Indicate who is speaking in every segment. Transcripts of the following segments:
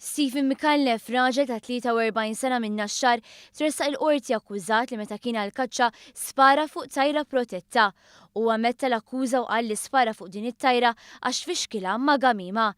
Speaker 1: Stephen Micallef, raġel ta' 43 sena minn Naxxar, tressaq il-Qorti akkużat li meta kien għall-kaċċa spara fuq tajra protetta. Huwa ammetta l-akkuża u qal li spara fuq din it-tajra għax tfixkilha ma' gamima.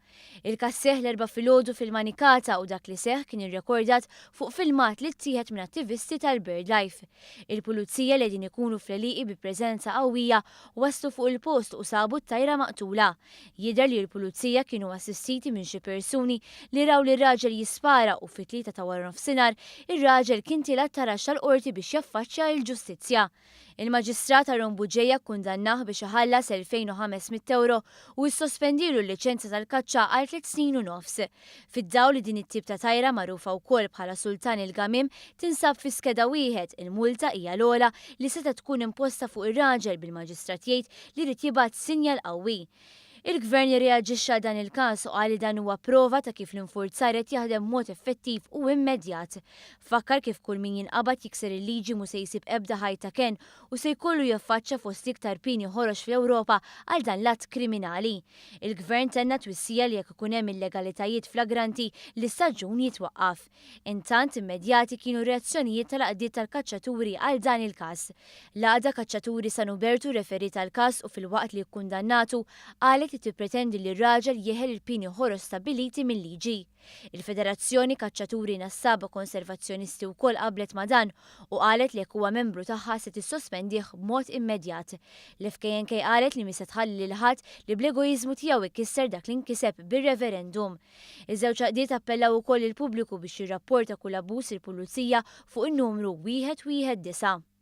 Speaker 1: Il-każ seħħ l-Erbgħa filgħodu fil-Manikata u dak li seħħ kien irrekordat fuq filmat li ttieħed minn attivisti tal-BirdLife. Il-Pulizija li qegħdin ikunu fl-għelieqi bi preżenza qawwija waslu fuq il-post u sabu t-tajra maqtula. Jidher li l-Pulizija kienu assistiti minn xi persuni li raw lir-raġel jispara u fit-tlieta ta' waranofsinhar ir-raġel kien tiela' t-taraġ tal-Qorti biex jaffaċċja l-ġustizzja. Il-Maġistrat Aaron Bugeja kkundannah biex iħallas 2,500 ewro u issospendielu l-liċenzja tal-kaċċa għal tliet snin u nofs. Fid-dawl li din it-tip ta' tajra magħrufa wkoll bħala Sultan il-Gamiem tinsab fi skeda wieħed, il-multa hija l-ogħla li setgħet tkun imposta fuq ir-raġel bil-Maġistrat jgħid li jrid jibgħat sinjal qawwi. Il-Gvern irreaġixxa għal dan il-każ u qal li dan huwa prova ta' kif l-infurzar qed jaħdem b'mod effettiv u immedjat. Fakkar kif kull min jinqabad jikser il-liġi mhu se jsib ebda ħajt ta' kenn u se jkollu jaffaċċja fost l-iktar pieni ħorox fl-Ewropa għal dan l-att kriminali. Il-Gvern tenna twissija li jekk ikun hemm illegalitajiet flagranti, l-istaġun jitwaqqaf. Intant, immedjati kienu r-reazzjonijiet tal-għaqdiet tal-kaċċaturi għal dan il-każ. L-Għaqda Kaċċaturi San Ubertu rreferiet għall-każ u filwaqt li kkundannatu, qalet li tippretendi li r-raġel jeħel il-pieni ħorox stabbiliti mil-liġi. Il-Federazzjoni Kaċċaturi Nassaba Konservazzjonisti wkoll qablet ma' dan u qalet li jekk huwa membru tagħha se tissospendih b'mod immedjat. L-FKNK qalet li mhi se tħalli lil ħadd li bl-egoiżmu tiegħu ikisser dak li nkiseb bir-referendum. Iż-żewġ għaqdiet appellaw ukoll lill-pubbliku biex jirrapporta kull abbuż lill-Pulizija fuq in-numru 119.